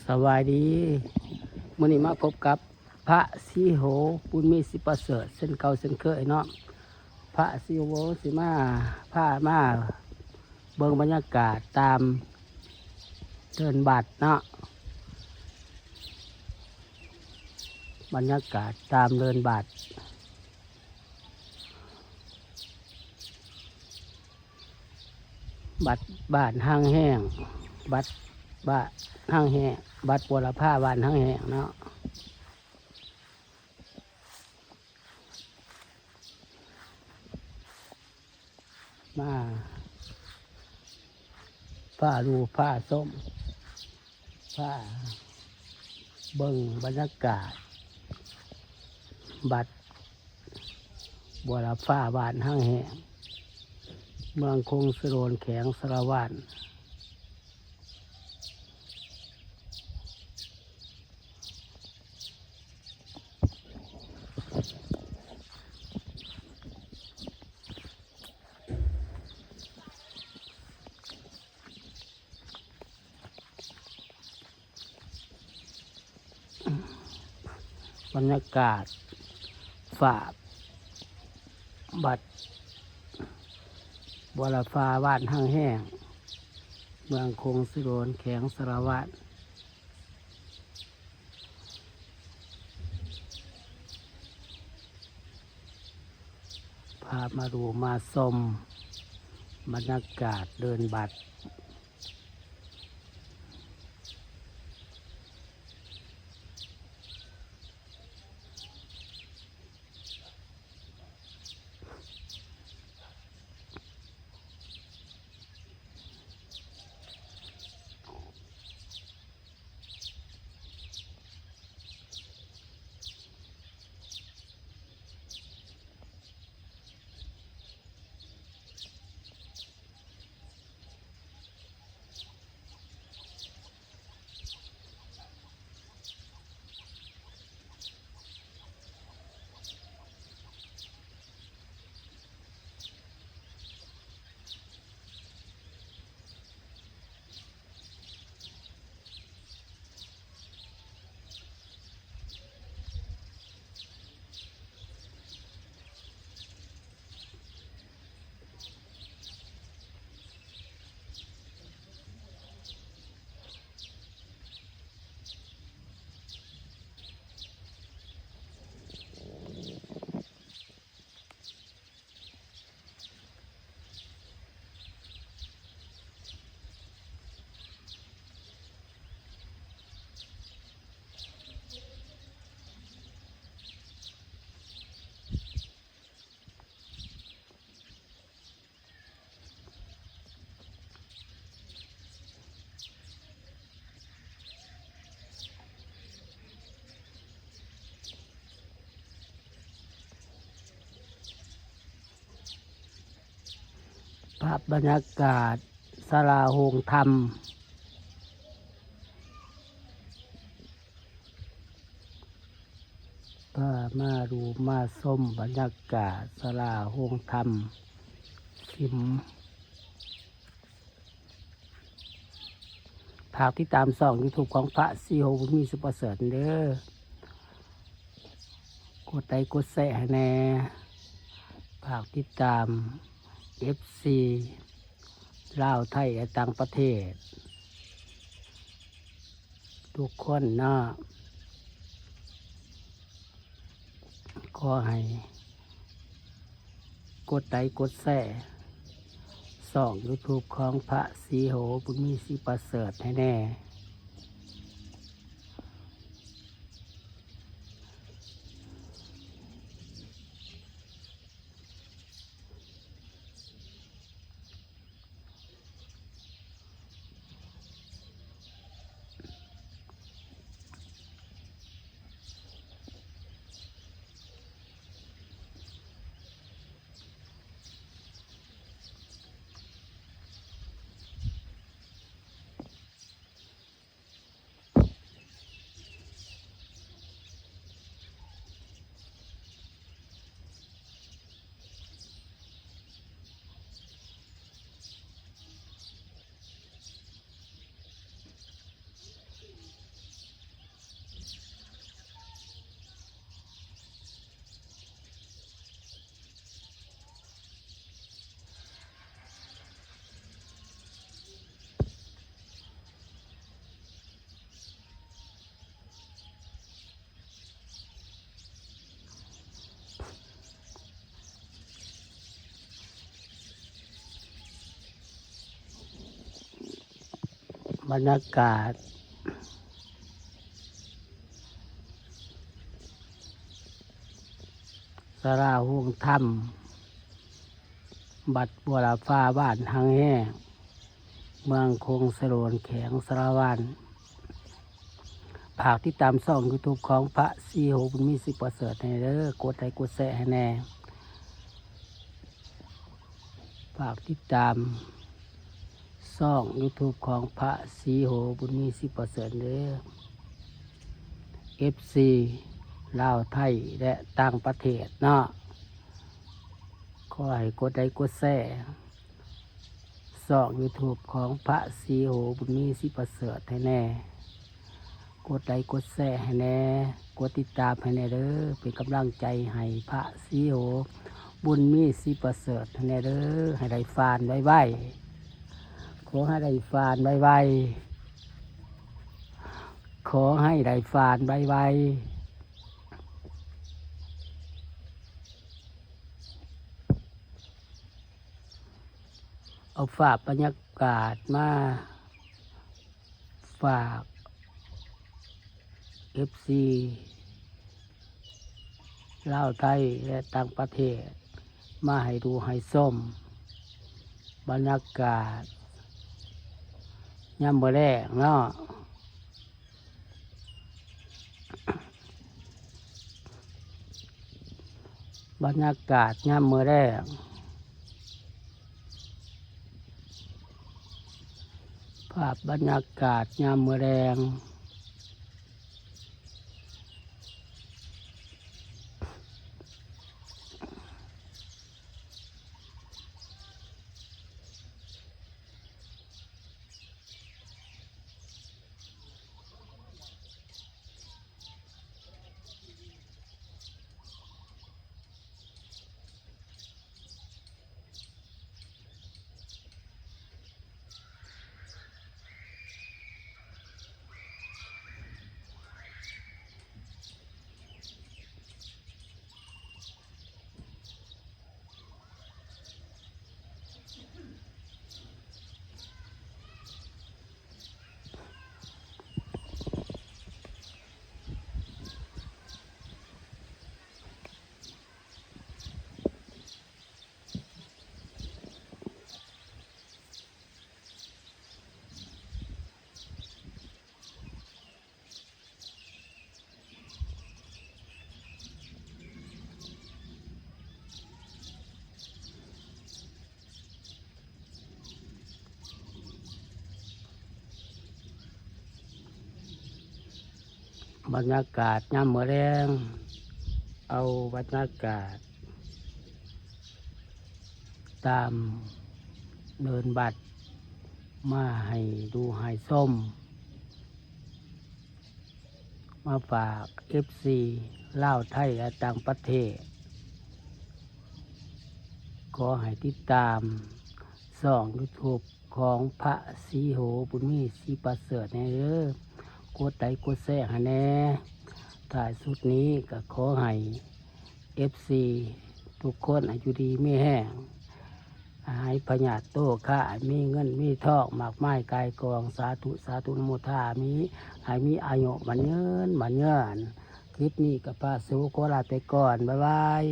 ສະບາຍດີ ມື້ນີ້ມາພົບກັບພະສີໂຫ ບຸນມີ ສິປະເສີດ ເຊັ່ນເກົ່າເຊັ່ນເຄີຍເນາະ. ພະສີໂຫຊິມາ ພາມາເບິ່ງບັນຍາກາດຕາມເດີ່ນບັດເນາະ, ບັນຍາກາດຕາມເດີ່ນບັດ. ບັດບ້ານຮັງແຮງ ບັດບ້ານຮັງແຮງ ບັດບົວລະພາບ້ານຮັງແຮງເນາະ. ມາພາດູພາຊົມ ພາເບິ່ງບັນຍາກາດ ບັດບົວລະພາບ້ານຮັງແຮງ ເມືອງຄົງສະໂດນ ແຂວງສາລະວັນ. ບັນຍາກາດຝາກບັດບົວລະພາບ້ານຮັງແຮງ ເມືອງຄົງສະໂດນ ແຂວງສາລະວັນ. ພາມາດູມາຊົມບັນຍາກາດເດີ່ນບັດ. ພາບບັນຍາກາດສາລາໂຮງທຳ. ພາມາດູມາຊົມບັນຍາກາດສາລາໂຮງທຳສິມ. ຝາກຕິດຕາມຊ່ອງຢູທູບຂອງພະສີໂຫ ບຸນມີ ສຸປະເສີດເດີ. ກົດໄລກົດແຊໃຫ້ແດ່. ຝາກຕິດຕາມເອັຟຊີລາວ ໄທ ແລະ ຕ່າງປະເທດ ທຸກຄົນເນາະ. ຂໍໃຫ້ກົດໄລກົດແຊຊ່ອງຢູທູບຂອງພະສີໂຫ ບຸນມີ ສີປະເສີດໃຫ້ແດ່. ບັນຍາກາດສາລາໂຮງທຳ ວັດບົວລະຟ້າ ບ້ານຮັງແຮງ ເມືອງຄົງສະໂດນ ແຂວງສາລະວັນ. ຝາກຕິດຕາມຊ່ອງຢູທູບຂອງພະສີໂຫ ບຸນມີ ສີປະເສີດ ໃຫ້ເດີ, ກົດໄລກົດແຊໃຫ້ແດ່. ຝາກຕິດຕາມຊ່ອງຢູທູບຂອງພະສີໂຫ ບຸນມີ ສີປະເສີດເດີ. ເອັຟຊີ ລາວ ໄທ ແລະ ຕ່າງປະເທດເນາະ, ຂໍໃຫ້ກົດໄລກົດແຊ ຊ່ອງຢູທູບຂອງພະສີໂຫ ບຸນມີ ສີປະເສີດ ໃຫ້ແດ່. ກົດໄລກົດແຊໃຫ້ແດ່, ກົດຕິດຕາມໃຫ້ແດ່ເດີ, ເປັນກຳລັງໃຈໃຫ້ພະສີໂຫ ບຸນມີ ສີປະເສີດ ໃຫ້ແດ່ເດີ, ໃຫ້ໄດ້ຟານໄວໆ, ຂໍໃຫ້ໄດ້ຟານໄວໆ, ຂໍໃຫ້ໄດ້ຟານໄວໆ. ເອົາພາບບັນຍາກາດມາຝາກເອັຟຊີລາວ ໄທ ແລະ ຕ່າງປະເທດ ມາໃຫ້ດູໃຫ້ຊົມ ບັນຍາກາດຍາມມື້ແລງເນາະ. ບັນຍາກາດຍາມມື້ແລງ, ພາບບັນຍາກາດຍາມມື້ແລງ. ບັນຍາກາດຍາມມື້ແລງ, ເອົາບັນຍາກາດຕາມເດີ່ນວັດມາໃຫ້ດູໃຫ້ຊົມ. ມາຝາກເອັຟຊີລາວ ໄທ ແລະ ຕ່າງປະເທດ, ຂໍໃຫ້ຕິດຕາມຊ່ອງຢູທູບຂອງພະສີໂຫ ບຸນມີ ສີປະເສີດ ແດ່ເດີ, ກົດໄລກົດແຊໃຫ້ແດ່. ທ້າຍສຸດນີ້ກໍຂໍໃຫ້ເອັຟຊີທຸກຄົນໃຫ້ຢູ່ດີມີແຮງ, ໃຫ້ຫາຍພະຍາດໂລຄາ, ໃຫ້ມີເງິນມີທອງມາກມາຍກ່າຍກອງ. ສາທຸ ສາທຸ ອະນຸໂມທາມິ, ໃຫ້ມີອາຍຸໝັ້ນຍືນ ໝັ້ນຍືນ. ຄລິບນີ້ກໍພະສີໂຫຂໍລາໄປກ່ອນ. ບາຍບາຍ.